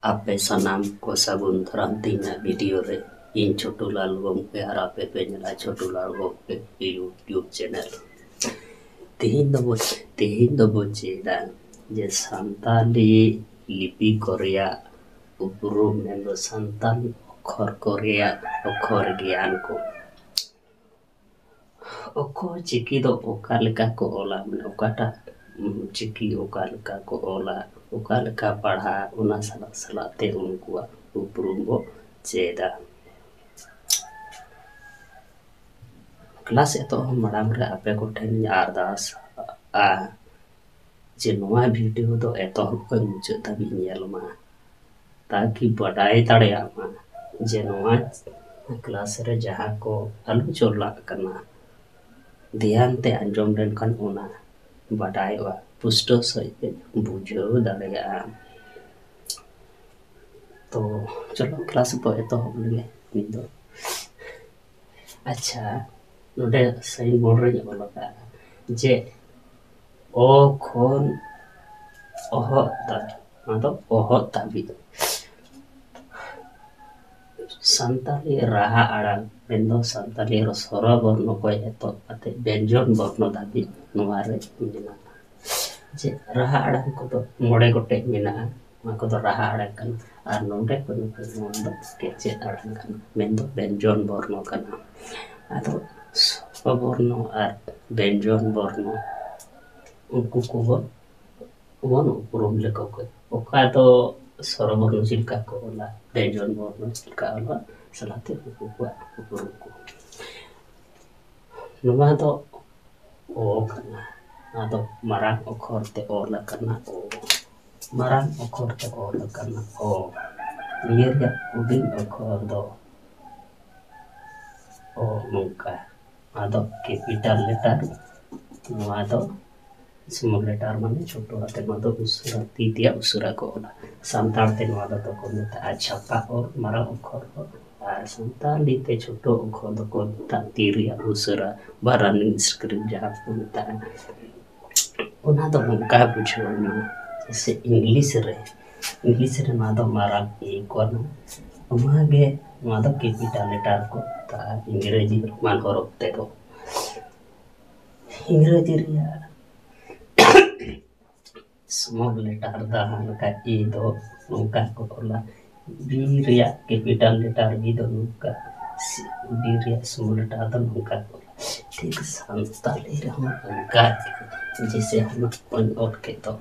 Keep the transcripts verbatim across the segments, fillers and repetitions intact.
ᱟᱯᱮ ᱥᱟᱱᱟᱢ ᱠᱚ ᱥᱟᱹᱜᱩᱱ ᱫᱟᱨᱟᱢ ᱛᱮᱦᱮᱧᱟᱜ ᱵᱷᱤᱰᱤᱭᱳ ᱨᱮ᱾ ᱤᱧ ᱪᱷᱳᱴᱩ ᱞᱟᱞ ᱜᱚᱢᱠᱮ ᱟᱨ ᱟᱯᱮ ᱯᱮ ᱧᱮᱞᱟ ᱪᱷᱳᱴᱩ ᱞᱟᱞ ᱜᱚᱢᱠᱮ YouTube ᱪᱮᱱᱮᱞ᱾ ᱛᱮᱦᱮᱧ ᱫᱚᱵᱚ ᱛᱮᱦᱮᱧ ᱫᱚᱵᱚ ᱪᱮᱫᱟ ᱡᱮ ᱥᱟᱱᱛᱟᱞᱤ ᱞᱤᱯᱤ ᱠᱚ ᱨᱮᱭᱟᱜ ᱩᱯᱨᱩᱢ, ᱢᱮᱱᱫᱚ ᱥᱟᱱᱛᱟᱞᱤ ᱚᱠᱷᱚᱨ ᱠᱚ ᱨᱮᱭᱟᱜ ᱚᱠᱷᱚᱨ ᱜᱮᱭᱟᱱ ᱠᱚ᱾ ᱚᱠᱚ ᱪᱤᱠᱤ ᱫᱚ ᱚᱠᱟ ᱞᱮᱠᱟ ᱠᱚ ᱚᱞᱟ, ᱢᱟᱱᱮ ᱚᱠᱟᱴᱟᱜ ᱪᱤᱠᱤ ᱚᱠᱟ ᱞᱮᱠᱟ ᱠᱚ ᱚᱞᱟ, ᱚᱠᱟ ᱞᱮᱠᱟ ᱯᱟᱲᱦᱟᱜ, ᱚᱱᱟ ᱥᱟᱞᱟᱜ ᱥᱟᱞᱟᱜ ᱛᱮ ᱩᱱᱠᱩᱣᱟᱜ ᱩᱯᱨᱩᱢ ᱵᱚ ᱪᱮᱫᱟ᱾ ᱠᱞᱟᱥ ᱮᱛᱚᱦᱚᱵ ᱢᱟᱲᱟᱝ ᱨᱮ ᱟᱯᱮ ᱠᱚᱴᱷᱮᱱ ᱤᱧ ᱟᱨᱫᱟᱥᱟ, ᱡᱮ ᱱᱚᱣᱟ ᱵᱷᱤᱰᱤᱭᱳ ᱫᱚ ᱮᱛᱚᱦᱚᱵ ᱠᱷᱚᱱ ᱢᱩᱪᱟᱹᱫ ᱫᱷᱟᱹᱵᱤᱡ ᱧᱮᱞ ᱢᱟ, ᱛᱟᱠᱤ ᱵᱟᱰᱟᱭ ᱫᱟᱲᱮᱭᱟᱜ ᱢᱟ ᱡᱮ ᱱᱚᱣᱟ ᱠᱞᱟᱥ ᱨᱮ ᱡᱟᱦᱟᱸ ᱠᱚ ᱟᱞᱳᱪᱚᱱᱟᱜ ᱠᱟᱱᱟ, ᱫᱷᱮᱭᱟᱱ ᱛᱮ ᱟᱸᱡᱚᱢ ᱞᱮᱱᱠᱷᱟᱱ ᱚᱱᱟ ᱵᱟᱰᱟᱭᱚᱜᱼᱟ, ᱯᱩᱥᱴᱟᱹᱣ ᱥᱟᱺᱦᱤᱡ ᱯᱮ ᱵᱩᱡᱷᱟᱹᱣ ᱫᱟᱲᱮᱭᱟᱜᱼᱟ᱾ ᱛᱚ ᱪᱚᱞᱚ ᱠᱞᱟᱥ ᱵᱚ ᱮᱛᱚᱦᱚᱵ ᱞᱮᱜᱮ ᱱᱤᱛ ᱫᱚ᱾ ᱟᱪᱪᱷᱟ, ᱱᱚᱰᱮ ᱥᱟᱭᱤᱱ ᱵᱳᱨᱰ ᱨᱮᱧ ᱚᱞ ᱟᱠᱟᱫᱼᱟ ᱡᱮ ᱚ ᱠᱷᱚᱱ ᱚᱦᱚᱫ ᱫᱷᱟᱹᱵᱤᱡ, ᱱᱚᱣᱟ ᱫᱚ ᱚᱦᱚᱫ ᱫᱷᱟᱹᱵᱤᱡ᱾ ᱥᱟᱱᱛᱟᱲᱤ ᱨᱟᱦᱟ ᱟᱲᱟᱝ, ᱢᱮᱱᱫᱚ ᱥᱟᱱᱛᱟᱲᱤ ᱥᱚᱨᱚ ᱵᱚᱨᱱᱚ ᱠᱷᱚᱱ ᱮᱛᱚᱦᱚᱵ ᱠᱟᱛᱮ ᱵᱮᱧᱡᱚᱱ ᱵᱚᱨᱱᱚ ᱫᱷᱟᱹᱵᱤᱡ ᱱᱚᱣᱟ ᱨᱮ ᱢᱮᱱᱟᱜᱼᱟ᱾ ᱡᱮ ᱨᱟᱦᱟ ᱟᱲᱟᱝ ᱠᱚᱫᱚ ᱢᱚᱬᱮ ᱜᱚᱴᱮᱡ ᱢᱮᱱᱟᱜᱼᱟ᱾ ᱱᱚᱣᱟ ᱠᱚᱫᱚ ᱨᱟᱦᱟ ᱟᱲᱟᱝ ᱠᱟᱱᱟ᱾ ᱟᱨ ᱱᱚᱰᱮ ᱠᱚ ᱱᱩᱠᱩ ᱱᱚᱣᱟ ᱫᱚ ᱠᱮᱪᱮᱫ ᱟᱲᱟᱝ ᱠᱟᱱᱟ, ᱢᱮᱱᱫᱚ ᱵᱮᱧᱡᱚᱱ ᱵᱚᱨᱱᱚ ᱠᱟᱱᱟ᱾ ᱟᱫᱚ ᱥᱚᱨᱚ ᱵᱚᱨᱱᱚ ᱟᱨ ᱵᱮᱧᱡᱚᱱ ᱵᱚᱨᱱᱚ ᱩᱱᱠᱩ ᱠᱚᱵᱚᱱ ᱵᱚᱱ ᱩᱯᱨᱩᱢ ᱞᱮᱠᱚ ᱠᱷᱟᱱ, ᱚᱠᱟ ᱫᱚ ᱥᱚᱨᱚ ᱵᱚᱨᱱᱚ ᱪᱮᱫ ᱞᱮᱠᱟ ᱠᱚ ᱚᱞᱟ, ᱵᱮᱧᱡᱚᱱ ᱵᱚᱨᱱᱚ ᱪᱮᱫ ᱞᱮᱠᱟ ᱚᱞᱚᱜᱼᱟ, ᱥᱟᱞᱟᱜ ᱛᱮ ᱩᱱᱠᱩ ᱠᱚᱣᱟᱜ ᱩᱯᱨᱩᱢ ᱠᱚ᱾ ᱱᱚᱣᱟ ᱫᱚ ᱚ ᱠᱟᱱᱟ, ᱱᱚᱣᱟ ᱫᱚ ᱢᱟᱨᱟᱝ ᱚᱠᱷᱚᱨ ᱛᱮ ᱚᱞ ᱟᱠᱟᱱᱟ ᱚ, ᱢᱟᱨᱟᱝ ᱚᱠᱷᱚᱨ ᱛᱮ ᱚᱞ ᱟᱠᱟᱱᱟ ᱚ᱾ ᱱᱤᱭᱟᱹ ᱨᱮᱭᱟᱜ ᱦᱩᱰᱤᱧ ᱚᱠᱷᱚᱨ ᱫᱚ ᱚ ᱱᱚᱝᱠᱟ, ᱱᱚᱣᱟ ᱫᱚ ᱠᱮᱯᱤᱴᱟᱞ ᱞᱮᱴᱟᱨ, ᱱᱚᱣᱟ ᱫᱚ ᱥᱢᱚᱞ ᱞᱮᱴᱟᱨ, ᱢᱟᱱᱮ ᱪᱷᱳᱴᱳ ᱦᱟᱛᱮ, ᱱᱚᱣᱟ ᱫᱚ ᱩᱥᱟᱹᱨᱟ, ᱛᱤ ᱛᱮᱭᱟᱜ ᱩᱥᱟᱹᱨᱟ ᱠᱚ ᱚᱞᱟ᱾ ᱥᱟᱱᱛᱟᱲ ᱛᱮ ᱱᱚᱣᱟ ᱫᱚ ᱠᱚ ᱢᱮᱛᱟᱜᱼᱟ ᱪᱷᱟᱯᱟ ᱚᱞ, ᱢᱟᱨᱟᱝ ᱚᱠᱷᱚᱨ ᱠᱚ, ᱟᱨ ᱥᱟᱱᱛᱟᱲᱤ ᱛᱮ ᱪᱷᱳᱴᱳ ᱚᱠᱷᱚᱨ ᱫᱚᱠᱚ ᱢᱮᱛᱟᱜᱼᱟ ᱛᱤ ᱨᱮᱭᱟᱜ ᱩᱥᱟᱹᱨᱟ ᱵᱟ ᱨᱟᱱᱤᱝ ᱥᱠᱨᱤᱯᱴ ᱡᱟᱦᱟᱸ ᱠᱚ ᱢᱮᱛᱟᱜᱼᱟ᱾ ᱚᱱᱟ ᱫᱚ ᱱᱚᱝᱠᱟ ᱵᱩᱡᱷᱟᱹᱣ ᱢᱮ, ᱡᱮᱭᱥᱮ ᱤᱝᱞᱤᱥ ᱨᱮ ᱤᱝᱞᱤᱥ ᱨᱮ ᱱᱚᱣᱟ ᱫᱚ ᱢᱟᱨᱟᱝ ᱤ ᱠᱟᱱᱟ᱾ ᱚᱱᱟᱜᱮ ᱱᱚᱣᱟ ᱫᱚ ᱠᱮᱯᱤᱴᱟᱞ ᱞᱮᱴᱟᱨ ᱠᱚ ᱢᱮᱛᱟᱜᱼᱟ ᱤᱝᱨᱮᱡᱤ ᱨᱳᱢᱟᱱ ᱦᱚᱨᱚᱯ ᱛᱮᱫᱚ᱾ ᱤᱝᱨᱮᱡᱤ ᱨᱮᱭᱟᱜ ᱥᱢᱚᱞ ᱞᱮᱴᱟᱨ ᱡᱟᱦᱟᱸ ᱞᱮᱠᱟ ᱮ ᱫᱚ ᱱᱚᱝᱠᱟ ᱠᱚ ᱚᱞᱟ, ᱵᱤ ᱨᱮᱭᱟᱜ ᱠᱮᱯᱤᱴᱟᱞ ᱞᱮᱴᱟᱨ ᱵᱤ ᱫᱚ ᱱᱚᱝᱠᱟ, ᱵᱤ ᱨᱮᱭᱟᱜ ᱥᱢᱚᱞ ᱞᱮᱴᱟᱨ ᱫᱚ ᱱᱚᱝᱠᱟ ᱠᱚ ᱚᱞᱟ᱾ ᱴᱷᱤᱠ ᱥᱟᱱᱛᱟᱲᱤ ᱨᱮᱦᱚᱸ ᱚᱱᱠᱟ ᱜᱮ, ᱡᱮᱭᱥᱮ ᱦᱚᱸ ᱚᱞ ᱠᱮᱫ ᱫᱚ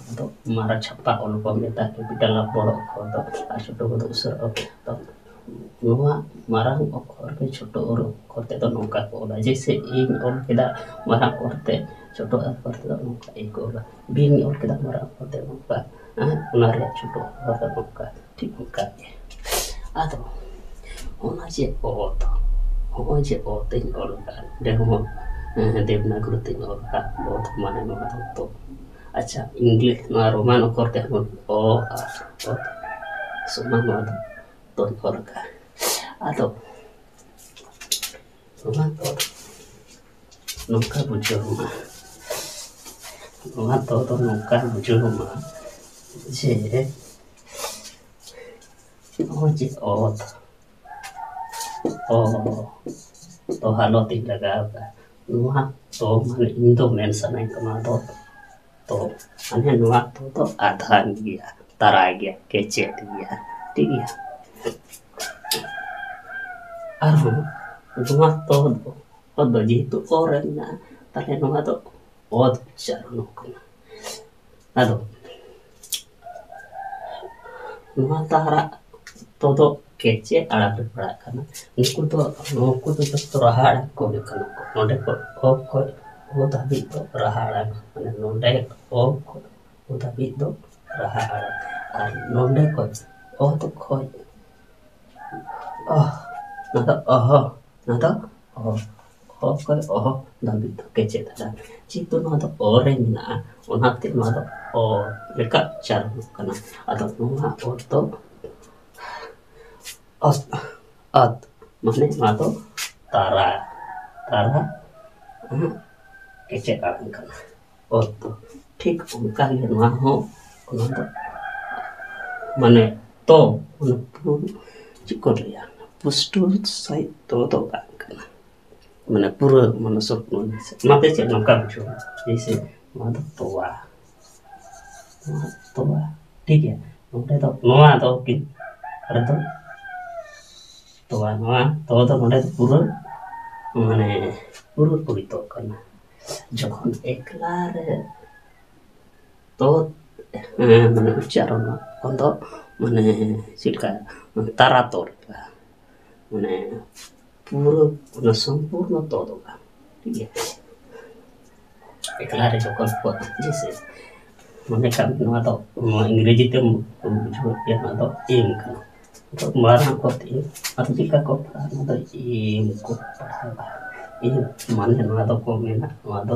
ᱟᱫᱚ ᱢᱟᱨᱟ ᱪᱷᱟᱯᱟ ᱚᱞ ᱠᱚ ᱢᱮᱛᱟᱜ ᱠᱮᱯᱤᱴᱟᱞ ᱟᱜ ᱵᱚᱲᱚ ᱚᱠᱠᱷᱚᱨ ᱫᱚ ᱟᱨ ᱪᱷᱳᱴᱳ ᱠᱚᱫᱚ ᱩᱥᱟᱹᱨᱟ ᱚᱞ ᱫᱚ᱾ ᱱᱚᱣᱟ ᱢᱟᱨᱟᱝ ᱚᱠᱠᱷᱚᱨ ᱜᱮ ᱪᱷᱳᱴᱳ ᱚᱞ ᱚᱠᱠᱷᱚᱨ ᱛᱮᱫᱚ ᱱᱚᱝᱠᱟ ᱠᱚ ᱚᱞᱟ, ᱡᱮᱭᱥᱮ ᱤᱧ ᱚᱞ ᱠᱮᱫᱟ ᱢᱟᱨᱟᱝ ᱚᱠᱠᱷᱚᱨ ᱛᱮ, ᱪᱷᱳᱴᱳ ᱚᱠᱠᱷᱚᱨ ᱛᱮᱫᱚ ᱱᱚᱝᱠᱟ ᱤᱧ ᱠᱚ ᱚᱞᱟ᱾ ᱵᱤᱧ ᱚᱞ ᱠᱮᱫᱟ ᱢᱟᱨᱟᱝ ᱚᱠᱠᱷᱚᱨ ᱛᱮ ᱱᱚᱝᱠᱟ, ᱦᱮᱸ, ᱚᱱᱟ ᱨᱮᱭᱟᱜ ᱪᱷᱳᱴᱳ ᱚᱠᱠᱷᱚᱨ ᱫᱚ ᱱᱚᱝᱠᱟ, ᱴᱷᱤᱠ ᱚᱱᱠᱟ ᱜᱮ᱾ ᱟᱫᱚ ᱚᱱᱟ ᱡᱮ ᱚᱛ, ᱦᱚᱸᱜᱼᱚᱭ ᱡᱮ ᱚᱛ ᱤᱧ ᱚᱞ ᱟᱠᱟᱫ, ᱚᱸᱰᱮ ᱦᱚᱸ, ᱦᱮᱸ, ᱫᱮᱵᱽᱱᱟᱜᱚᱨᱤ ᱛᱤᱧ ᱚᱞ ᱟᱠᱟᱫ, ᱚᱛ ᱢᱟᱱᱮ ᱱᱚᱣᱟ ᱫᱚ ᱛᱚ᱾ ᱟᱪᱪᱷᱟ, ᱤᱝᱞᱤᱥ ᱱᱚᱣᱟ ᱨᱳᱢᱟᱱ ᱚᱠᱠᱷᱚᱨ ᱛᱮ ᱦᱚᱸ ᱚ ᱟᱨ ᱚᱛ ᱥᱚᱢᱟᱱ ᱱᱚᱣᱟ ᱫᱚ ᱛᱚᱧ ᱚᱞ ᱟᱠᱟᱫᱼᱟ᱾ ᱟᱫᱚ ᱱᱚᱣᱟ ᱫᱚ ᱱᱚᱝᱠᱟ ᱵᱩᱡᱷᱟᱹᱣ ᱢᱟ, ᱱᱚᱣᱟ ᱫᱚ, ᱫᱚ ᱱᱚᱝᱠᱟ ᱵᱩᱡᱷᱟᱹᱣ ᱢᱟ ᱡᱮ ᱱᱚᱜᱼᱚᱭ ᱡᱮ ᱚᱛ, ᱚ, ᱛᱚ ᱦᱟᱞᱚᱛ ᱤᱧ ᱞᱟᱜᱟᱣ ᱮᱫᱟ᱾ ᱱᱚᱣᱟ ᱛᱚ ᱢᱟᱱᱮ ᱤᱧ ᱫᱚ ᱢᱮᱱ ᱥᱟᱱᱟᱧ ᱠᱟᱱᱟ ᱫᱚ ᱛᱚ, ᱢᱟᱱᱮ ᱱᱚᱣᱟ ᱛᱚ ᱫᱚ ᱟᱫᱷᱟᱱ ᱜᱮᱭᱟ, ᱛᱟᱨᱟ ᱜᱮᱭᱟ, ᱠᱮᱪᱮᱫ ᱜᱮᱭᱟ, ᱴᱷᱤᱠ ᱜᱮᱭᱟ᱾ ᱟᱨᱦᱚᱸ ᱱᱚᱣᱟ ᱛᱚ ᱫᱚ, ᱛᱚ ᱫᱚ ᱡᱮᱦᱮᱛᱩ ᱚ ᱨᱮ ᱢᱮᱱᱟᱜᱼᱟ, ᱛᱟᱦᱞᱮ ᱱᱚᱣᱟ ᱫᱚ ᱚᱛ ᱩᱪᱪᱟᱨᱚᱱᱚᱜ ᱠᱟᱱᱟ᱾ ᱟᱫᱚ ᱱᱚᱣᱟ ᱛᱟᱨᱟ ᱛᱚ ᱫᱚ ᱠᱮᱪᱮᱫ ᱟᱲᱟᱝ ᱨᱮ ᱯᱟᱲᱟᱜ ᱠᱟᱱᱟ᱾ ᱱᱩᱠᱩ ᱫᱚ, ᱱᱩᱠᱩ ᱫᱚ ᱡᱚᱛᱚ ᱨᱟᱦᱟ ᱟᱲᱟᱝ ᱠᱚ ᱦᱩᱭᱩᱜ ᱠᱟᱱᱟ᱾ ᱱᱚᱰᱮ ᱠᱷᱚᱱ ᱚ ᱠᱷᱚᱱ ᱚ ᱫᱷᱟᱹᱵᱤᱡ ᱫᱚ ᱨᱟᱦᱟ ᱟᱲᱟᱝ, ᱢᱟᱱᱮ ᱱᱚᱰᱮ ᱚ ᱠᱷᱚᱱ ᱚ ᱫᱷᱟᱹᱵᱤᱡ ᱫᱚ ᱨᱟᱦᱟ ᱟᱲᱟᱝ, ᱟᱨ ᱱᱚᱰᱮ ᱠᱷᱚᱱ ᱚ ᱫᱚ ᱠᱷᱚᱱ ᱚ, ᱱᱚᱣᱟ ᱫᱚ ᱚᱦᱚ, ᱱᱚᱣᱟ ᱫᱚ ᱚᱦᱚ, ᱚ ᱠᱷᱚᱱ ᱚᱦᱚ ᱫᱷᱟᱹᱵᱤᱡ ᱫᱚ ᱠᱮᱪᱮᱫ ᱟᱲᱟᱝ᱾ ᱡᱮᱦᱮᱛᱩ ᱱᱚᱣᱟ ᱫᱚ ᱚ ᱨᱮ ᱢᱮᱱᱟᱜᱼᱟ, ᱚᱱᱟᱛᱮ ᱱᱚᱣᱟ ᱫᱚ ᱚ ᱞᱮᱠᱟ ᱩᱪᱪᱟᱨᱚᱱᱚᱜ ᱠᱟᱱᱟ᱾ ᱟᱫᱚ ᱱᱚᱣᱟ ᱚ ᱫᱚ ᱚᱛ, ᱚᱛ, ᱢᱟᱱᱮ ᱱᱚᱣᱟ ᱫᱚ ᱛᱟᱨᱟ, ᱛᱟᱨᱟ, ᱦᱮᱸ, ᱠᱮᱪᱮᱫ ᱟᱲᱟᱝ ᱠᱟᱱᱟ ᱚᱛ ᱫᱚ᱾ ᱴᱷᱤᱠ ᱚᱱᱠᱟ ᱜᱮ ᱱᱚᱣᱟ ᱦᱚᱸ, ᱱᱚᱣᱟ ᱫᱚ ᱢᱟᱱᱮ ᱛᱚ, ᱢᱟᱱᱮ ᱯᱩᱨᱟᱹ ᱪᱮᱫ ᱠᱚ ᱞᱟᱹᱭᱟ, ᱯᱩᱥᱴᱟᱹᱣ ᱥᱟᱺᱦᱤᱡ ᱛᱚ ᱫᱚ ᱵᱟᱝ ᱠᱟᱱᱟ᱾ ᱢᱟᱱᱮ ᱯᱩᱨᱟᱹ ᱢᱟᱱᱮ ᱥᱚᱠᱛᱚ ᱡᱮᱭᱥᱮ, ᱚᱱᱟᱛᱮ ᱪᱮᱫ ᱱᱚᱝᱠᱟ ᱵᱩᱡᱷᱟᱹᱣᱟ, ᱡᱮᱭᱥᱮ ᱱᱚᱣᱟ ᱫᱚ ᱛᱚᱣᱟ, ᱱᱚᱣᱟ ᱛᱚᱣᱟ, ᱴᱷᱤᱠ ᱜᱮᱭᱟ᱾ ᱱᱚᱰᱮ ᱫᱚ ᱱᱚᱣᱟ ᱫᱚ ᱠᱤ-, ᱟᱨ ᱫᱚ ᱛᱚᱣᱟ, ᱱᱚᱣᱟ ᱛᱚ ᱫᱚ ᱱᱚᱰᱮ ᱫᱚ ᱯᱩᱨᱟᱹ ᱢᱟᱱᱮ ᱯᱩᱨᱟᱹ ᱯᱩᱨᱤᱛᱚᱜ ᱠᱟᱱᱟ᱾ ᱡᱚᱠᱷᱚᱱ ᱮᱠᱞᱟ ᱨᱮ ᱛᱚ, ᱦᱮᱸ, ᱢᱟᱱᱮ ᱩᱪᱪᱟᱨᱚᱱ ᱛᱚᱠᱷᱚᱱ ᱫᱚ ᱢᱟᱱᱮ ᱪᱮᱫ ᱞᱮᱠᱟ, ᱛᱟᱨᱟ ᱛᱚ ᱞᱮᱠᱟ, ᱢᱟᱱᱮ ᱯᱩᱨᱟᱹ ᱚᱱᱟ ᱥᱚᱢᱯᱩᱨᱱᱚ ᱛᱚ ᱫᱚ ᱵᱟᱝ, ᱴᱷᱤᱠ ᱜᱮᱭᱟ᱾ ᱮᱠᱞᱟ ᱨᱮ ᱡᱚᱠᱷᱚᱱ ᱠᱚ, ᱡᱮᱭᱥᱮ, ᱢᱚᱱᱮ ᱠᱟᱜ ᱢᱮ ᱱᱚᱣᱟ ᱫᱚ, ᱱᱚᱣᱟ ᱤᱝᱨᱮᱡᱤ ᱛᱮᱢ ᱵᱩᱡᱷᱟᱹᱣ ᱠᱮᱭᱟ, ᱱᱚᱣᱟ ᱫᱚ ᱮᱢ ᱠᱟᱱᱟ᱾ ᱱᱤᱛᱚᱜ ᱢᱟᱨᱟᱝ ᱠᱚ ᱛᱮ, ᱟᱫᱚ ᱪᱮᱫ ᱞᱮᱠᱟ ᱠᱚ ᱯᱟᱲᱦᱟᱜᱼᱟ? ᱱᱚᱣᱟ ᱫᱚ ᱮᱢ ᱠᱚ ᱯᱟᱲᱦᱟᱣᱟ᱾ ᱮᱢ ᱢᱟᱱᱮ ᱱᱚᱣᱟ ᱫᱚ ᱠᱚ ᱢᱮᱱᱟ, ᱱᱚᱣᱟ ᱫᱚ,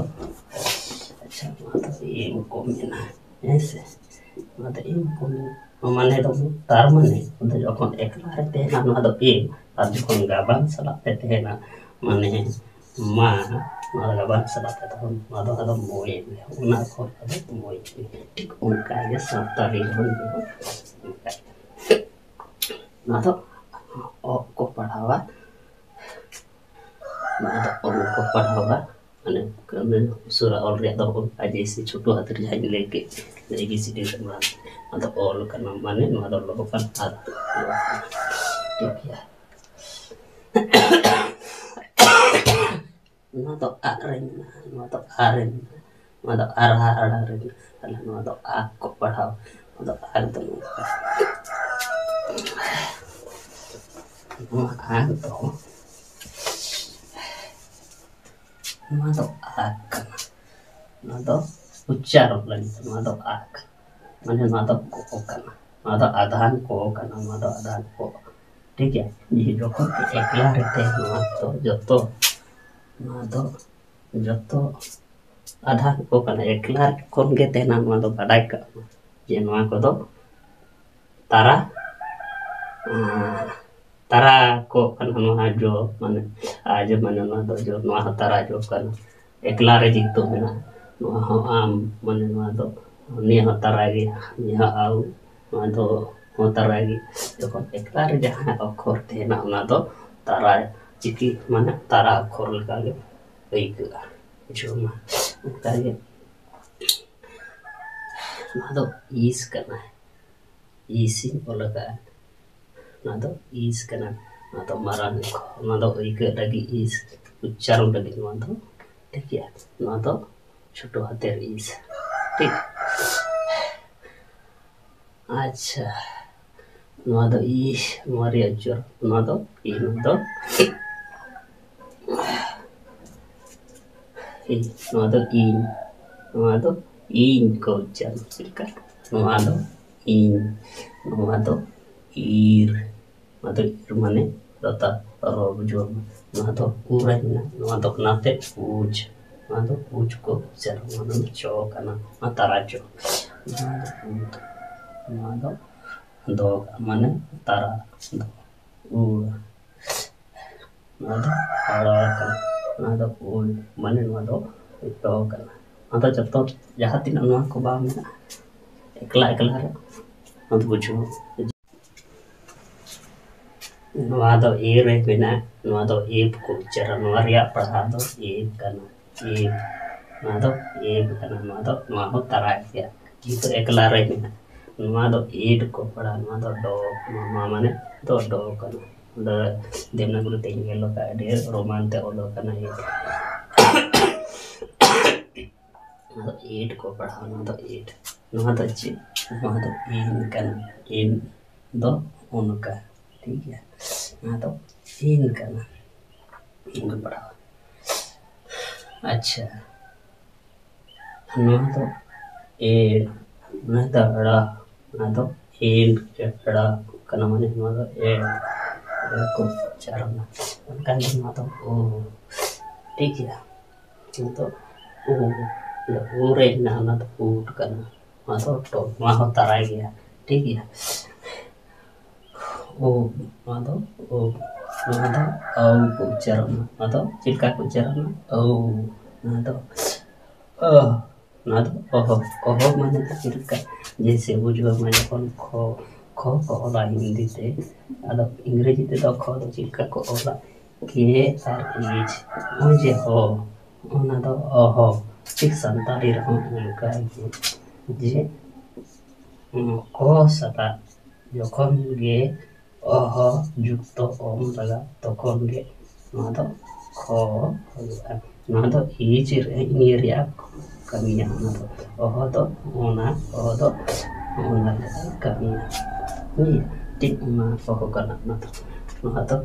ᱟᱪᱪᱷᱟ, ᱱᱚᱣᱟ ᱫᱚ ᱮᱢ ᱠᱚ ᱢᱮᱱᱟ, ᱦᱮᱸ ᱥᱮ? ᱱᱚᱣᱟ ᱫᱚ ᱮᱢ ᱠᱚ ᱢᱮᱱᱟ᱾ ᱢᱟᱱᱮ ᱫᱚ, ᱛᱟᱨ ᱢᱟᱱᱮ, ᱱᱚᱣᱟ ᱫᱚ ᱡᱚᱠᱷᱚᱱ ᱮᱠᱞᱟ ᱨᱮ ᱛᱟᱦᱮᱱᱟ, ᱱᱚᱣᱟ ᱫᱚ ᱮᱢ, ᱟᱨ ᱡᱚᱠᱷᱚᱱ ᱜᱟᱵᱟᱱ ᱥᱟᱞᱟᱜ ᱛᱮ ᱛᱟᱦᱮᱱᱟ, ᱢᱟᱱᱮ ᱢᱟ, ᱱᱚᱣᱟ ᱫᱚ ᱜᱟᱵᱟᱱ ᱥᱟᱞᱟᱜ ᱛᱮ ᱛᱚᱠᱷᱚᱱ ᱱᱚᱣᱟ ᱫᱚ ᱟᱫᱚ ᱢᱚᱭ ᱢᱮ, ᱚᱱᱟ ᱠᱷᱚᱱ ᱟᱫᱚ ᱢᱚᱭ ᱢᱮ᱾ ᱴᱷᱤᱠ ᱚᱱᱠᱟ ᱜᱮ ᱥᱟᱱᱛᱟᱲᱤ ᱦᱚᱸ ᱚᱱᱠᱟ ᱜᱮ᱾ ᱱᱚᱣᱟ ᱫᱚ ᱚ ᱠᱚ ᱯᱟᱲᱦᱟᱣᱟ, ᱱᱚᱣᱟ ᱫᱚ ᱚᱞ ᱠᱚ ᱯᱟᱲᱦᱟᱣᱟ, ᱢᱟᱱᱮ ᱠᱟᱹᱢᱤ ᱩᱥᱟᱹᱨᱟ ᱚᱞ ᱨᱮᱭᱟᱜ ᱫᱚ ᱚᱱᱠᱟ ᱡᱮᱭᱥᱮ ᱪᱷᱳᱴᱳ ᱦᱟᱛᱮᱨ ᱡᱟᱦᱟᱸᱧ ᱞᱟᱹᱭ ᱠᱮᱫ, ᱮ ᱵᱤ ᱥᱤ ᱰᱤ ᱨᱮ ᱱᱚᱣᱟ ᱫᱚ ᱚᱞ ᱠᱟᱱᱟ, ᱢᱟᱱᱮ ᱱᱚᱣᱟ ᱫᱚ ᱞᱚᱦᱚ ᱠᱟᱱᱟ, ᱟᱨ ᱴᱷᱤᱠ ᱜᱮᱭᱟ᱾ ᱱᱚᱣᱟ ᱫᱚ ᱟᱜ ᱨᱮ ᱢᱮᱱᱟᱜᱼᱟ, ᱱᱚᱣᱟ ᱫᱚ ᱟ ᱨᱮ ᱢᱮᱱᱟᱜᱼᱟ, ᱱᱚᱣᱟ ᱫᱚ ᱟᱨᱦᱟ ᱟᱲᱟ ᱨᱮ ᱢᱮᱱᱟᱜᱼᱟ᱾ ᱛᱟᱦᱞᱮ ᱱᱚᱣᱟ ᱫᱚ ᱟ ᱠᱚ ᱯᱟᱲᱦᱟᱣ, ᱱᱚᱣᱟ ᱫᱚ ᱟ ᱫᱚ ᱱᱚᱝᱠᱟ᱾ ᱱᱚᱣᱟ ᱟ ᱫᱚ, ᱱᱚᱣᱟ ᱫᱚ ᱟ ᱠᱟᱱᱟ, ᱱᱚᱣᱟ ᱫᱚ ᱩᱪᱪᱟᱨᱚᱱ ᱞᱟᱹᱜᱤᱫ ᱱᱚᱣᱟ ᱫᱚ ᱟ ᱠᱟᱱᱟ᱾ ᱢᱟᱱᱮ ᱱᱚᱣᱟ ᱫᱚ ᱠᱚ ᱠᱟᱱᱟ, ᱱᱚᱣᱟ ᱫᱚ ᱟᱫᱷᱟᱱ ᱠᱚ ᱠᱟᱱᱟ, ᱱᱚᱣᱟ ᱫᱚ ᱟᱫᱷᱟᱱ ᱠᱚ, ᱴᱷᱤᱠ ᱜᱮᱭᱟ᱾ ᱡᱮ ᱡᱚᱠᱷᱚᱱ ᱮᱠᱞᱟ ᱨᱮ ᱛᱟᱦᱮᱱ, ᱱᱚᱣᱟ ᱫᱚ ᱡᱚᱛᱚ, ᱱᱚᱣᱟ ᱫᱚ ᱡᱚᱛᱚ ᱟᱫᱷᱟᱱ ᱠᱚ ᱠᱟᱱᱟ, ᱮᱠᱞᱟ ᱠᱷᱚᱱ ᱜᱮ ᱛᱟᱦᱮᱱᱟ, ᱱᱚᱣᱟ ᱫᱚ ᱵᱟᱰᱟᱭ ᱠᱟᱜ ᱢᱟ ᱡᱮ ᱱᱚᱣᱟ ᱠᱚᱫᱚ ᱛᱟᱨᱟ, ᱟᱸ, ᱛᱟᱨᱟ ᱠᱚ ᱠᱟᱱᱟ, ᱱᱚᱣᱟ ᱡᱚ, ᱢᱟᱱᱮ ᱟᱡ, ᱢᱟᱱᱮ ᱱᱚᱣᱟ ᱫᱚ ᱡᱚ, ᱱᱚᱣᱟ ᱦᱚᱸ ᱛᱟᱨᱟ ᱡᱚ ᱠᱟᱱᱟ, ᱮᱠᱞᱟ ᱨᱮ ᱡᱮᱦᱮᱛᱩ ᱢᱮᱱᱟᱜᱼᱟ, ᱱᱚᱣᱟ ᱦᱚᱸ ᱟᱢ, ᱢᱟᱱᱮ ᱱᱚᱣᱟ ᱫᱚ ᱱᱤᱭᱟᱹ ᱦᱚᱸ ᱛᱟᱨᱟ ᱜᱮᱭᱟ, ᱱᱤᱭᱟᱹ ᱦᱚᱸ ᱟᱹᱣ, ᱱᱚᱣᱟ ᱫᱚ ᱦᱚᱸ ᱛᱟᱨᱟ ᱜᱮ᱾ ᱡᱚᱠᱷᱚᱱ ᱮᱠᱞᱟ ᱨᱮ ᱡᱟᱦᱟᱸ ᱚᱠᱠᱷᱚᱨ ᱛᱟᱦᱮᱱᱟ, ᱚᱱᱟ ᱫᱚ ᱛᱟᱨᱟ ᱪᱤᱠᱤ, ᱢᱟᱱᱮ ᱛᱟᱨᱟ ᱚᱠᱠᱷᱚᱨ ᱞᱮᱠᱟᱜᱮ ᱟᱹᱭᱠᱟᱹᱜᱼᱟ᱾ ᱵᱩᱡᱷᱟᱹᱣ ᱢᱟ, ᱚᱱᱠᱟᱜᱮ ᱱᱚᱣᱟ ᱫᱚ ᱤᱥ ᱠᱟᱱᱟ᱾ ᱤᱥᱤᱧ ᱚᱞ ᱟᱠᱟᱫᱼᱟ᱾ ᱱᱚᱣᱟ ᱫᱚ ᱤᱥ ᱠᱟᱱᱟ᱾ ᱱᱚᱣᱟ ᱫᱚ ᱢᱟᱨᱟᱝ ᱚᱠᱠᱷᱚᱨ, ᱱᱚᱣᱟ ᱫᱚ ᱟᱹᱭᱠᱟᱹᱜ ᱞᱟᱹᱜᱤᱫ ᱤᱥ, ᱩᱪᱪᱟᱨᱚᱱ ᱞᱟᱹᱜᱤᱫ ᱱᱚᱣᱟ ᱫᱚ, ᱴᱷᱤᱠ ᱜᱮᱭᱟ? ᱱᱚᱣᱟ ᱫᱚ ᱪᱷᱳᱴᱳ ᱦᱟᱛᱮᱨ ᱤᱥ, ᱴᱷᱤᱠ? ᱟᱪᱪᱷᱟ, ᱱᱚᱣᱟ ᱫᱚ ᱤ, ᱱᱚᱣᱟ ᱨᱮᱭᱟᱜ ᱩᱪᱪᱟᱨᱚᱱ, ᱱᱚᱣᱟ ᱫᱚ ᱤ, ᱱᱚᱣᱟ ᱫᱚ ᱤ, ᱱᱚᱣᱟ ᱫᱚ ᱤᱧ, ᱱᱚᱣᱟ ᱫᱚ ᱤᱧ ᱠᱚ ᱩᱪᱪᱟᱨᱚᱱ᱾ ᱪᱮᱫ ᱞᱮᱠᱟ? ᱱᱚᱣᱟ ᱫᱚ ᱤᱧ, ᱱᱚᱣᱟ ᱫᱚ ᱤᱨ, ᱱᱚᱣᱟ ᱫᱚ ᱤᱨ ᱢᱟᱱᱮ ᱞᱟᱛᱟᱨ ᱨᱚᱲ ᱵᱩᱡᱷᱟᱹᱣ ᱢᱮ᱾ ᱱᱚᱣᱟ ᱫᱚ ᱩ ᱨᱮ ᱢᱮᱱᱟᱜᱼᱟ, ᱱᱚᱣᱟ ᱫᱚ ᱚᱱᱟᱛᱮ ᱩᱪ, ᱱᱚᱣᱟ ᱫᱚ ᱩᱪ ᱠᱚ ᱩᱪᱪᱟᱨᱚᱱ, ᱱᱚᱣᱟ ᱫᱚ ᱪᱚ ᱠᱟᱱᱟ, ᱱᱚᱣᱟ ᱛᱟᱨᱟ ᱪᱚ, ᱱᱚᱣᱟ ᱫᱚ ᱩᱫ, ᱱᱚᱣᱟ ᱫᱚ ᱫᱚ, ᱢᱟᱱᱮ ᱛᱟᱨᱟ ᱫᱚ, ᱩ, ᱱᱚᱣᱟ ᱫᱚ ᱟᱲᱟ ᱠᱟᱱᱟ, ᱱᱚᱣᱟ ᱫᱚ ᱩᱞ, ᱢᱟᱱᱮ ᱱᱚᱣᱟ ᱫᱚ ᱰᱚ ᱠᱟᱱᱟ᱾ ᱱᱚᱣᱟ ᱫᱚ ᱡᱚᱛᱚ, ᱡᱟᱦᱟᱸ ᱛᱤᱱᱟᱹᱜ ᱱᱚᱣᱟ ᱠᱚ ᱵᱟᱝ ᱢᱮᱱᱟᱜᱼᱟ, ᱮᱠᱞᱟ ᱮᱠᱞᱟ ᱨᱮ ᱱᱚᱣᱟ ᱫᱚ ᱵᱩᱡᱷᱟᱹᱣ᱾ ᱱᱚᱣᱟ ᱫᱚ ᱮ ᱨᱮ ᱢᱮᱱᱟᱜᱼᱟ, ᱱᱚᱣᱟ ᱫᱚ ᱮᱯ ᱠᱚ ᱩᱪᱪᱟᱨᱟ, ᱱᱚᱣᱟ ᱨᱮᱭᱟᱜ ᱯᱟᱲᱦᱟᱣ ᱫᱚ ᱮᱯ ᱠᱟᱱᱟ, ᱮᱯ᱾ ᱱᱚᱣᱟ ᱫᱚ ᱮᱯ ᱠᱟᱱᱟ, ᱱᱚᱣᱟ ᱫᱚ, ᱱᱚᱣᱟ ᱦᱚᱸ ᱛᱟᱨᱟ ᱜᱮᱭᱟ, ᱡᱮᱦᱮᱛᱩ ᱮᱠᱞᱟ ᱨᱮ ᱢᱮᱱᱟᱜᱼᱟ᱾ ᱱᱚᱣᱟ ᱫᱚ ᱮᱰ ᱠᱚ ᱯᱟᱲᱦᱟᱣᱟ, ᱱᱚᱣᱟ ᱫᱚ ᱰᱚ, ᱱᱚᱣᱟ ᱢᱟᱱᱮ ᱫᱚ ᱰᱚ ᱠᱟᱱᱟ᱾ ᱱᱚᱣᱟ ᱫᱚ ᱫᱮᱵᱽᱱᱟᱜᱚᱨᱤ ᱛᱮᱧ ᱧᱮᱞ ᱟᱠᱟᱫᱼᱟ, ᱟᱹᱰᱤ ᱨᱳᱢᱟᱱ ᱛᱮ ᱚᱞ ᱟᱠᱟᱱᱟ ᱮᱰ᱾ ᱱᱚᱣᱟ ᱫᱚ ᱮᱰ ᱠᱚ ᱯᱟᱲᱦᱟᱣᱟ, ᱱᱚᱣᱟ ᱫᱚ ᱮᱰ᱾ ᱱᱚᱣᱟ ᱫᱚ ᱪᱮᱫ? ᱱᱚᱣᱟ ᱫᱚ ᱮᱱ ᱠᱟᱱᱟ, ᱮᱱ ᱫᱚ ᱚᱱᱠᱟ, ᱴᱷᱤᱠ ᱜᱮᱭᱟ? ᱱᱚᱣᱟ ᱫᱚ ᱮᱱ ᱠᱟᱱᱟ, ᱮᱱ ᱠᱚ ᱯᱟᱲᱦᱟᱣᱟ᱾ ᱟᱪᱪᱷᱟ, ᱱᱚᱣᱟ ᱫᱚ ᱮᱰ, ᱱᱚᱣᱟ ᱫᱚ ᱲᱟ, ᱱᱚᱣᱟ ᱫᱚ ᱮᱰ, ᱲᱟ ᱠᱟᱱᱟ, ᱢᱟᱱᱮ ᱱᱚᱣᱟ ᱫᱚ ᱮᱰ, ᱮᱰ ᱠᱚ ᱩᱪᱪᱟᱨᱚᱱᱟ᱾ ᱚᱱᱠᱟ ᱜᱮ ᱱᱚᱣᱟ ᱫᱚ ᱳ, ᱴᱷᱤᱠ ᱜᱮᱭᱟ? ᱱᱚᱣᱟ ᱫᱚ ᱳ, ᱳ ᱨᱮ ᱢᱮᱱᱟᱜᱼᱟ, ᱚᱱᱟ ᱫᱚ ᱩᱰ ᱠᱟᱱᱟ, ᱱᱚᱣᱟ ᱫᱚ ᱴᱚ, ᱱᱚᱣᱟ ᱦᱚᱸ ᱛᱟᱨᱟ ᱜᱮᱭᱟ, ᱴᱷᱤᱠ ᱜᱮᱭᱟ? ᱳ, ᱱᱚᱣᱟ ᱫᱚ ᱳ, ᱱᱚᱣᱟ ᱫᱚ ᱟᱹᱣ ᱠᱚ ᱩᱪᱪᱟᱨᱚᱱᱟ, ᱱᱚᱣᱟ ᱫᱚ ᱪᱮᱫ ᱞᱮᱠᱟ ᱠᱚ ᱩᱪᱪᱟᱨᱚᱱᱟ? ᱟᱹᱣ, ᱱᱚᱣᱟ ᱫᱚ ᱟᱹ, ᱱᱚᱣᱟ ᱫᱚ ᱚᱦᱚ᱾ ᱚᱦᱚ ᱢᱟᱱᱮ ᱫᱚ ᱪᱮᱫ ᱞᱮᱠᱟ? ᱡᱮᱭᱥᱮ ᱵᱩᱡᱷᱟᱹᱣ ᱢᱟ, ᱡᱚᱠᱷᱚᱱ ᱠᱷᱚ, ᱠᱷᱚ ᱠᱚ ᱚᱞᱟ ᱦᱤᱱᱫᱤ ᱛᱮ, ᱟᱫᱚ ᱤᱝᱨᱮᱡᱤ ᱛᱮᱫᱚ ᱠᱷᱚ ᱫᱚ ᱪᱮᱫ ᱞᱮᱠᱟ ᱠᱚ ᱚᱞᱟ? ᱠᱮ ᱟᱨ ᱮᱭᱤᱪ, ᱱᱚᱜᱼᱚᱭ ᱡᱮ ᱦᱚ, ᱚᱱᱟ ᱫᱚ ᱚᱦᱚ᱾ ᱴᱷᱤᱠ ᱥᱟᱱᱛᱟᱲᱤ ᱨᱮᱦᱚᱸ ᱚᱱᱠᱟ ᱜᱮ, ᱡᱮ ᱠᱚ ᱥᱟᱞᱟᱜ ᱡᱚᱠᱷᱚᱱ ᱜᱮ ᱚᱦᱚ ᱡᱩᱠᱛᱚ ᱚᱢ ᱞᱟᱜᱟᱜ, ᱛᱚᱠᱷᱚᱱ ᱜᱮ ᱱᱚᱣᱟ ᱫᱚ ᱠᱷᱚ ᱦᱩᱭᱩᱜᱼᱟ᱾ ᱱᱚᱣᱟ ᱫᱚ ᱤᱭᱤᱪ ᱨᱮ, ᱤᱭᱟᱹ ᱨᱮᱭᱟᱜ ᱠᱟᱹᱢᱤᱭᱟ᱾ ᱚᱱᱟ ᱫᱚ ᱚᱦᱚ ᱫᱚ ᱚᱱᱟ, ᱚᱦᱚ ᱫᱚ ᱚᱱᱟ ᱨᱮᱭᱟᱜ ᱠᱟᱹᱢᱤᱭᱟ᱾ ᱦᱩᱭ? ᱴᱷᱤᱠ ᱚᱱᱟ ᱚᱦᱚ ᱠᱟᱱᱟ᱾ ᱚᱱᱟ ᱫᱚ, ᱱᱚᱣᱟ ᱫᱚ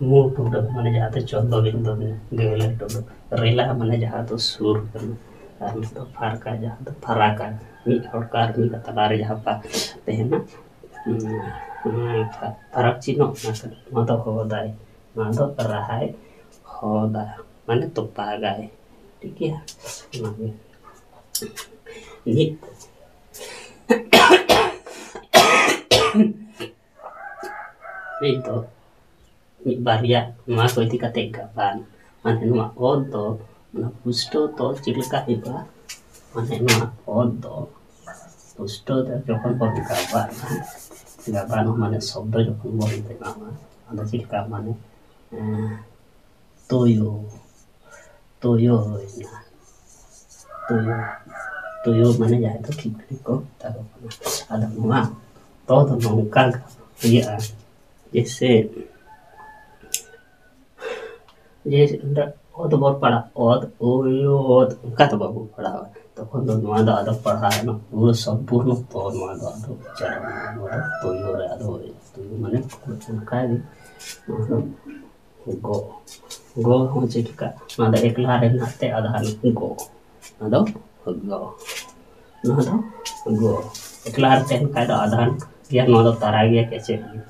ᱢᱩ ᱴᱩᱰᱟᱹᱜ, ᱢᱟᱱᱮ ᱡᱟᱦᱟᱸ ᱫᱚ ᱪᱚᱱᱫᱚ ᱵᱤᱱᱫᱩ ᱜᱮᱞᱮ ᱴᱩᱰᱩ᱾ ᱨᱮᱞᱟ ᱢᱟᱱᱮ ᱡᱟᱦᱟᱸ ᱫᱚ ᱥᱩᱨ ᱠᱟᱱᱟ᱾ ᱟᱨ ᱱᱚᱣᱟ ᱫᱚ ᱯᱷᱟᱨᱠᱟ, ᱡᱟᱦᱟᱸ ᱫᱚ ᱯᱷᱟᱨᱟᱠᱟ, ᱢᱤᱫ ᱦᱚᱲ ᱠᱚ ᱟᱨ ᱢᱤᱫ ᱛᱟᱞᱟᱨᱮ ᱡᱟᱦᱟᱸ ᱯᱟ-, ᱛᱟᱦᱮᱱᱟ, ᱩᱸ, ᱩᱸ, ᱯᱷᱟ-, ᱯᱷᱟᱨᱟᱠ ᱪᱤᱱᱦᱟᱹ ᱚᱱᱟ ᱠᱟᱱᱟ᱾ ᱱᱚᱣᱟ ᱫᱚ ᱦᱚᱦᱚᱫᱟᱭ, ᱱᱚᱣᱟ ᱫᱚ ᱨᱟᱦᱟᱭ ᱦᱚᱦᱚᱫᱟ, ᱢᱟᱱᱮ ᱛᱚᱯᱟᱜᱟᱭ᱾ ᱴᱷᱤᱠ ᱜᱮᱭᱟ? ᱚᱱᱟᱜᱮ᱾ ᱱᱤᱛ, ᱱᱤᱛ ᱫᱚ ᱢᱤᱫ ᱵᱟᱨᱭᱟ ᱱᱚᱣᱟ ᱠᱚ ᱤᱫᱤ ᱠᱟᱛᱮ ᱜᱟᱵᱟᱱ, ᱢᱟᱱᱮ ᱱᱚᱣᱟ ᱚᱛ ᱫᱚ, ᱚᱱᱟ ᱯᱩᱥᱴᱟᱹᱣ ᱛᱚᱞ ᱪᱮᱫ ᱞᱮᱠᱟ ᱦᱩᱭᱩᱜᱼᱟ? ᱢᱟᱱᱮ ᱱᱚᱣᱟ ᱚᱛ ᱫᱚ ᱯᱩᱥᱴᱟᱹᱣ ᱛᱮ ᱡᱚᱠᱷᱚᱱ ᱵᱚᱱ ᱜᱟᱵᱟᱱᱟ, ᱜᱟᱵᱟᱱ ᱢᱟᱱᱮ ᱥᱚᱵᱫᱚ ᱡᱚᱠᱷᱚᱱ ᱵᱚᱱ ᱵᱮᱱᱟᱣᱟ, ᱟᱫᱚ ᱪᱮᱫ ᱞᱮᱠᱟ? ᱢᱟᱱᱮ, ᱮᱸ, ᱛᱩᱭᱩ, ᱛᱩᱭᱩ ᱦᱩᱭᱱᱟ, ᱛᱩᱭᱩ, ᱛᱩᱭᱩ ᱢᱟᱱᱮ ᱡᱟᱦᱟᱸᱭ ᱫᱚ ᱠᱷᱤᱠᱲᱤ ᱠᱚ ᱢᱮᱛᱟ ᱠᱚ ᱠᱟᱱᱟ᱾ ᱟᱫᱚ ᱱᱚᱣᱟ ᱛᱚ ᱫᱚ ᱱᱚᱝᱠᱟ ᱦᱩᱭᱩᱜᱼᱟ, ᱡᱮᱭᱥᱮ, ᱡᱮ ᱚᱸᱰᱮ ᱚᱛ ᱵᱚᱱ ᱯᱟᱲᱦᱟᱜ, ᱚᱛ, ᱳᱭ, ᱚᱛ, ᱚᱱᱠᱟ ᱫᱚ ᱵᱟᱵᱚᱱ ᱯᱟᱲᱦᱟᱣᱟ᱾ ᱛᱚᱠᱷᱚᱱ ᱫᱚ ᱱᱚᱣᱟ ᱫᱚ ᱟᱫᱚ ᱯᱟᱲᱦᱟᱣ ᱮᱱᱟ, ᱯᱩᱨᱟᱹ ᱥᱚᱢᱯᱩᱨᱱᱚ ᱛᱚ ᱱᱚᱣᱟ ᱫᱚ ᱟᱫᱚ ᱩᱪᱪᱟᱨᱚᱱ, ᱱᱚᱣᱟ ᱫᱚ ᱛᱩᱭᱩ ᱨᱮ ᱟᱫᱚ ᱦᱩᱭ ᱮᱱᱟ᱾ ᱛᱩᱭᱩ ᱢᱟᱱᱮ ᱚᱱᱠᱟ ᱜᱮ ᱱᱚᱣᱟ ᱫᱚ ᱜᱚ, ᱜᱚ ᱦᱚᱸ ᱪᱮᱫ ᱞᱮᱠᱟ? ᱱᱚᱣᱟ ᱫᱚ ᱮᱠᱞᱟ ᱨᱮ ᱢᱮᱱᱟᱜ ᱛᱮ ᱟᱫᱷᱟᱨ ᱜᱚ, ᱱᱚᱣᱟ ᱫᱚ ᱜᱚ, ᱱᱚᱣᱟ ᱫᱚ ᱜᱚ᱾ ᱮᱠᱞᱟ ᱨᱮ ᱛᱟᱦᱮᱱ ᱠᱷᱟᱡ ᱫᱚ ᱟᱫᱷᱟᱨ ᱜᱮᱭᱟ, ᱱᱚᱣᱟ ᱫᱚ ᱛᱟᱨᱟ ᱜᱮᱭᱟ, ᱠᱮᱪᱮᱫ ᱜᱮᱭᱟ᱾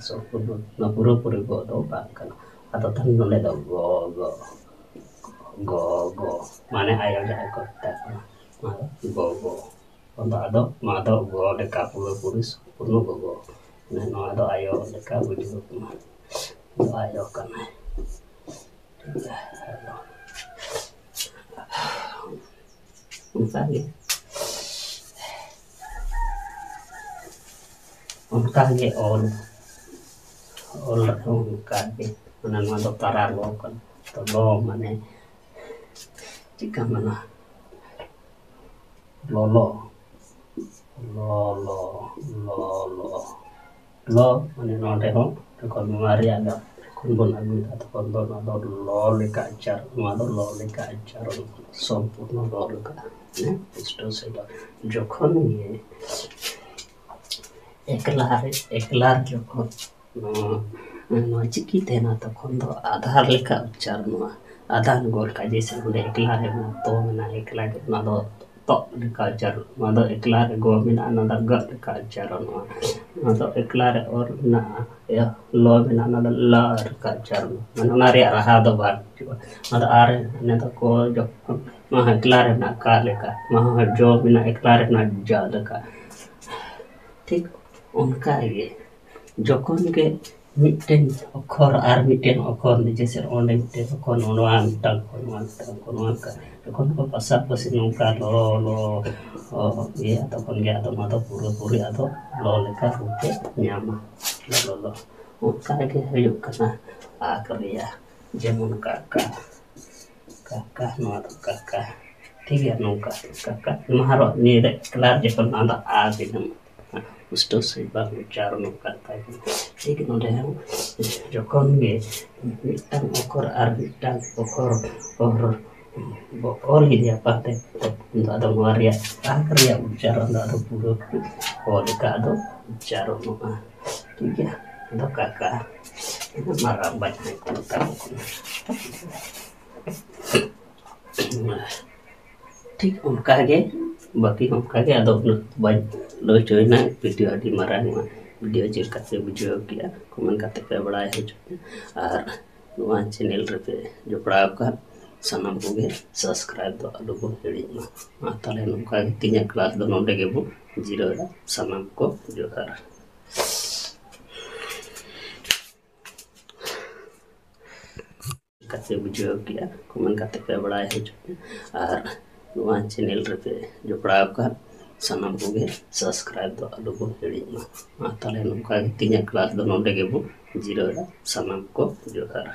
ᱥᱚᱢᱯᱩᱨᱱᱚ ᱱᱚᱣᱟ ᱯᱩᱨᱟᱹᱯᱩᱨᱤ ᱜᱚ ᱫᱚ ᱵᱟᱝ ᱠᱟᱱᱟ᱾ ᱟᱫᱚ ᱛᱟᱦᱮᱱ ᱱᱚᱰᱮ ᱫᱚ ᱜᱚ, ᱜᱚ, ᱜᱚ, ᱜᱚ, ᱢᱟᱱᱮ ᱟᱭᱳ ᱡᱟᱦᱟᱸᱭ ᱠᱚ ᱢᱮᱛᱟ ᱠᱚᱣᱟ, ᱱᱚᱣᱟ ᱫᱚ ᱜᱚ, ᱜᱚ᱾ ᱟᱫᱚ, ᱟᱫᱚ ᱱᱚᱣᱟ ᱫᱚ ᱜᱚ ᱞᱮᱠᱟ ᱯᱩᱨᱟᱹᱯᱩᱨᱤ ᱥᱚᱢᱯᱩᱨᱱᱚ ᱜᱚᱜᱚ᱾ ᱢᱟᱱᱮ ᱱᱚᱣᱟ ᱫᱚ ᱟᱭᱳ ᱞᱮᱠᱟ ᱵᱩᱡᱷᱟᱹᱣ ᱠᱟᱱᱟ᱾ ᱱᱚᱣᱟ ᱟᱭᱳ ᱠᱟᱱᱟᱭ᱾ ᱴᱷᱤᱠ ᱜᱮᱭᱟ᱾ ᱟᱫᱚ ᱚᱱᱠᱟᱜᱮ ᱚᱱᱠᱟᱜᱮ ᱚᱞ ᱚᱞ ᱨᱮᱦᱚᱸ ᱚᱱᱠᱟᱜᱮ, ᱢᱟᱱᱮ ᱱᱚᱣᱟ ᱫᱚ ᱛᱟᱨᱟ ᱞᱚ ᱠᱟᱱᱟ᱾ ᱛᱚ ᱞᱚ ᱢᱟᱱᱮ ᱪᱮᱫᱠᱟ ᱢᱮᱱᱟ? ᱞᱚᱞᱚ ᱞᱚᱞᱚ ᱞᱚᱞᱚ ᱞᱚ ᱢᱟᱱᱮ ᱱᱚᱰᱮ ᱦᱚᱸ ᱡᱚᱠᱷᱚᱱ ᱱᱚᱣᱟ ᱨᱮᱭᱟᱜ ᱫᱟᱜ ᱡᱚᱠᱷᱚᱱ ᱵᱚᱱ ᱟᱹᱜᱩᱭᱮᱫᱟ, ᱛᱚᱠᱷᱚᱱ ᱫᱚ ᱱᱚᱣᱟ ᱫᱚ ᱞᱚ ᱞᱮᱠᱟ ᱩᱪᱪᱟᱨᱚᱱ, ᱱᱚᱣᱟ ᱫᱚ ᱞᱚ ᱞᱮᱠᱟ ᱩᱪᱪᱟᱨᱚᱱ, ᱥᱚᱢᱯᱩᱨᱱᱚ ᱞᱚ ᱞᱮᱠᱟ, ᱢᱟᱱᱮ ᱯᱩᱥᱴᱟᱹᱣ ᱥᱟᱺᱦᱤᱡ ᱫᱚ᱾ ᱡᱚᱠᱷᱚᱱ ᱜᱮ ᱮᱠᱞᱟ ᱨᱮ ᱮᱠᱞᱟ ᱨᱮ ᱡᱚᱠᱷᱚᱱ ᱱᱚᱣᱟ ᱱᱚᱣᱟ ᱪᱤᱠᱤ ᱛᱟᱦᱮᱱᱟ, ᱛᱚᱠᱷᱚᱱ ᱫᱚ ᱟᱫᱷᱟᱨ ᱞᱮᱠᱟ ᱩᱪᱪᱟᱨᱚᱱᱚᱜᱼᱟ᱾ ᱟᱫᱷᱟᱨ ᱜᱚᱞ ᱠᱟᱜᱼᱟ, ᱡᱮᱭᱥᱮ ᱚᱸᱰᱮ ᱮᱠᱞᱟ ᱨᱮ ᱢᱮᱱᱟᱜᱼᱟ, ᱛᱚ ᱢᱮᱱᱟᱜᱼᱟ, ᱮᱠᱞᱟ ᱜᱮ, ᱚᱱᱟ ᱫᱚ ᱛᱚᱜ ᱞᱮᱠᱟ ᱩᱪᱪᱟᱨᱚᱱ, ᱱᱚᱣᱟ ᱫᱚ ᱮᱠᱞᱟ ᱨᱮ ᱜᱚ ᱢᱮᱱᱟᱜᱼᱟ, ᱚᱱᱟ ᱫᱚ ᱜᱟᱹᱜ ᱞᱮᱠᱟ ᱩᱪᱪᱟᱨᱚᱱᱚᱜᱼᱟ᱾ ᱱᱚᱣᱟ ᱫᱚ ᱮᱠᱞᱟ ᱨᱮ ᱚᱨ ᱢᱮᱱᱟᱜᱼᱟ, ᱤᱭᱟᱹ, ᱞᱚ ᱢᱮᱱᱟᱜᱼᱟ, ᱚᱱᱟ ᱫᱚ ᱞᱟ ᱞᱮᱠᱟ ᱩᱪᱪᱟᱨᱚᱱ, ᱢᱟᱱᱮ ᱚᱱᱟ ᱨᱮᱭᱟᱜ ᱨᱟᱦᱟ ᱫᱚ ᱵᱟᱝ ᱦᱤᱡᱩᱜᱼᱟ᱾ ᱚᱱᱟ ᱫᱚ ᱟᱨ ᱚᱱᱟ ᱫᱚ ᱠᱚ ᱡᱚᱠᱷᱚᱱ ᱱᱚᱣᱟ ᱮᱠᱞᱟ ᱨᱮ ᱢᱮᱱᱟᱜᱼᱟ, ᱠᱟ ᱞᱮᱠᱟ, ᱱᱚᱣᱟ ᱦᱚᱸ ᱡᱚ ᱢᱮᱱᱟᱜᱼᱟ, ᱮᱠᱞᱟ ᱨᱮ ᱢᱮᱱᱟᱜᱼᱟ, ᱡᱟ ᱞᱮᱠᱟ᱾ ᱴᱷᱤᱠ ᱚᱱᱠᱟ ᱜᱮ ᱡᱚᱠᱷᱚᱱ ᱜᱮ ᱢᱤᱫᱴᱮᱱ ᱚᱠᱷᱚᱨ ᱟᱨ ᱢᱤᱫᱴᱮᱱ ᱚᱠᱷᱚᱨ, ᱡᱮᱭᱥᱮ ᱚᱸᱰᱮ ᱢᱤᱫᱴᱮᱱ ᱚᱠᱷᱚᱨ, ᱱᱚᱣᱟ ᱢᱤᱫᱴᱟᱝ ᱚᱠᱷᱚᱨ, ᱱᱚᱣᱟ ᱢᱤᱫᱴᱟᱝ ᱚᱠᱷᱚᱨ, ᱱᱚᱣᱟ ᱢᱤᱫᱴᱟᱝ, ᱡᱚᱠᱷᱚᱱ ᱠᱚ ᱯᱟᱥᱟᱯᱟᱥᱤ ᱱᱚᱝᱠᱟ ᱞᱚ ᱞᱚ ᱚ, ᱤᱭᱟᱹ, ᱛᱚᱠᱷᱚᱱ ᱜᱮ ᱟᱫᱚ ᱱᱚᱣᱟ ᱫᱚ ᱯᱩᱨᱟᱹᱯᱩᱨᱤ ᱟᱫᱚ ᱞᱚ ᱞᱮᱠᱟ ᱨᱩᱯ ᱮ ᱧᱟᱢᱟ᱾ ᱞᱚ ᱞᱚ ᱚᱱᱠᱟ ᱜᱮ ᱦᱩᱭᱩᱜ ᱠᱟᱱᱟ ᱟᱠ ᱨᱮᱭᱟᱜ, ᱡᱮᱢᱚᱱ ᱠᱟᱠᱟ ᱠᱟᱠᱟ, ᱱᱚᱣᱟ ᱫᱚ ᱠᱟᱠᱟ᱾ ᱴᱷᱤᱠ ᱜᱮᱭᱟ, ᱱᱚᱝᱠᱟ ᱠᱟᱠᱟ᱾ ᱱᱚᱣᱟ ᱟᱨᱚ ᱱᱤᱭᱟᱹ ᱨᱮ ᱮᱠᱞᱟ ᱡᱚᱠᱷᱚᱱ ᱱᱚᱣᱟ ᱫᱚ ᱟ ᱜᱮ ᱧᱟᱢᱚᱜ ᱠᱟᱱᱟ, ᱯᱩᱥᱴᱟᱹᱣ ᱥᱟᱺᱦᱤᱡ ᱵᱟᱝ ᱩᱪᱪᱟᱨᱚᱱᱚᱜ ᱠᱟᱱ ᱛᱟᱭ ᱠᱟᱱᱟ᱾ ᱴᱷᱤᱠ ᱱᱚᱰᱮ ᱦᱚᱸ ᱡᱚᱠᱷᱚᱱ ᱜᱮ ᱢᱤᱫᱴᱟᱝ ᱚᱠᱷᱚᱨ ᱟᱨ ᱢᱤᱫᱴᱟᱝ ᱚᱠᱷᱚᱨ ᱚᱨ ᱵᱚ ᱚᱞ ᱤᱫᱤᱭᱟ ᱯᱟᱱᱛᱮ, ᱩᱱ ᱫᱚ ᱟᱫᱚ ᱱᱚᱣᱟ ᱨᱮᱭᱟᱜ ᱟᱠ ᱨᱮᱭᱟᱜ ᱩᱪᱪᱟᱨᱚᱱ ᱫᱚ ᱟᱫᱚ ᱯᱩᱨᱟᱹ ᱚ ᱞᱮᱠᱟ ᱟᱫᱚ ᱩᱪᱪᱟᱨᱚᱱᱚᱜᱼᱟ᱾ ᱴᱷᱤᱠ ᱜᱮᱭᱟ, ᱟᱫᱚ ᱠᱟᱠᱟ ᱢᱟᱨᱟᱝ ᱵᱟᱡᱽ ᱠᱚ ᱢᱮᱛᱟ ᱠᱚ ᱠᱟᱱᱟ᱾ ᱴᱷᱤᱠ ᱚᱱᱠᱟ ᱜᱮ, ᱵᱟᱹᱠᱤ ᱦᱚᱸ ᱚᱱᱠᱟ ᱜᱮ, ᱟᱫᱚ ᱩᱱᱟᱹᱜ ᱵᱟᱹᱧ ᱞᱟᱹᱭ ᱦᱚᱪᱚᱭᱮᱱᱟ᱾ ᱵᱷᱤᱰᱤᱭᱳ ᱟᱹᱰᱤ ᱢᱟᱨᱟᱝ ᱚᱜᱼᱟ, ᱵᱷᱤᱰᱤᱭᱳ ᱪᱮᱫ ᱞᱮᱠᱟ ᱯᱮ ᱵᱩᱡᱷᱟᱹᱣ ᱠᱮᱜᱼᱟ, ᱠᱚᱢᱮᱱᱴ ᱠᱟᱛᱮ ᱯᱮ ᱵᱟᱲᱟᱭ ᱦᱚᱪᱚᱧᱟ᱾ ᱟᱨ ᱱᱚᱣᱟ ᱪᱮᱱᱮᱞ ᱨᱮᱯᱮ ᱡᱚᱯᱲᱟᱣ ᱟᱠᱟᱫ ᱥᱟᱱᱟᱢ ᱠᱚᱜᱮ ᱥᱟᱵᱥᱠᱨᱟᱭᱤᱵ ᱫᱚ ᱟᱞᱚ ᱵᱚᱱ ᱦᱤᱲᱤᱧ ᱢᱟ᱾ ᱢᱟ ᱛᱟᱦᱚᱞᱮ ᱱᱚᱝᱠᱟ ᱜᱮ ᱛᱮᱦᱮᱧᱟᱜ ᱠᱞᱟᱥ ᱫᱚ ᱱᱚᱰᱮ ᱜᱮᱵᱚᱱ ᱡᱤᱨᱟᱹᱣ ᱮᱫᱟ᱾ ᱥᱟᱱᱟᱢ ᱠᱚ ᱡᱚᱦᱟᱨ᱾ ᱠᱟᱛᱮ ᱵᱩᱡᱷᱟᱹᱣ ᱠᱮᱜᱼᱟ, ᱠᱚᱢᱮᱱᱴ ᱠᱟᱛᱮ ᱯᱮ ᱵᱟᱲᱟᱭ ᱦᱚᱪᱚᱧᱟ᱾ ᱟᱨ ᱱᱚᱣᱟ ᱪᱮᱱᱮᱞ ᱨᱮᱯᱮ ᱡᱚᱯᱲᱟᱣ ᱟᱠᱟᱫ ᱥᱟᱱᱟᱢ ᱠᱚᱜᱮ ᱥᱟᱵᱥᱠᱨᱟᱭᱤᱵ ᱫᱚ ᱟᱞᱚ ᱵᱚᱱ ᱦᱤᱲᱤᱧ ᱢᱟ᱾ ᱢᱟ ᱛᱟᱦᱚᱞᱮ ᱱᱚᱝᱠᱟ ᱜᱮ ᱛᱮᱦᱮᱧᱟᱜ ᱠᱞᱟᱥ ᱫᱚ ᱱᱚᱰᱮ ᱜᱮᱵᱚᱱ ᱡᱤᱨᱟᱹᱣ ᱮᱫᱟ᱾ ᱥᱟᱱᱟᱢ ᱠᱚ ᱡᱚᱦᱟᱨ᱾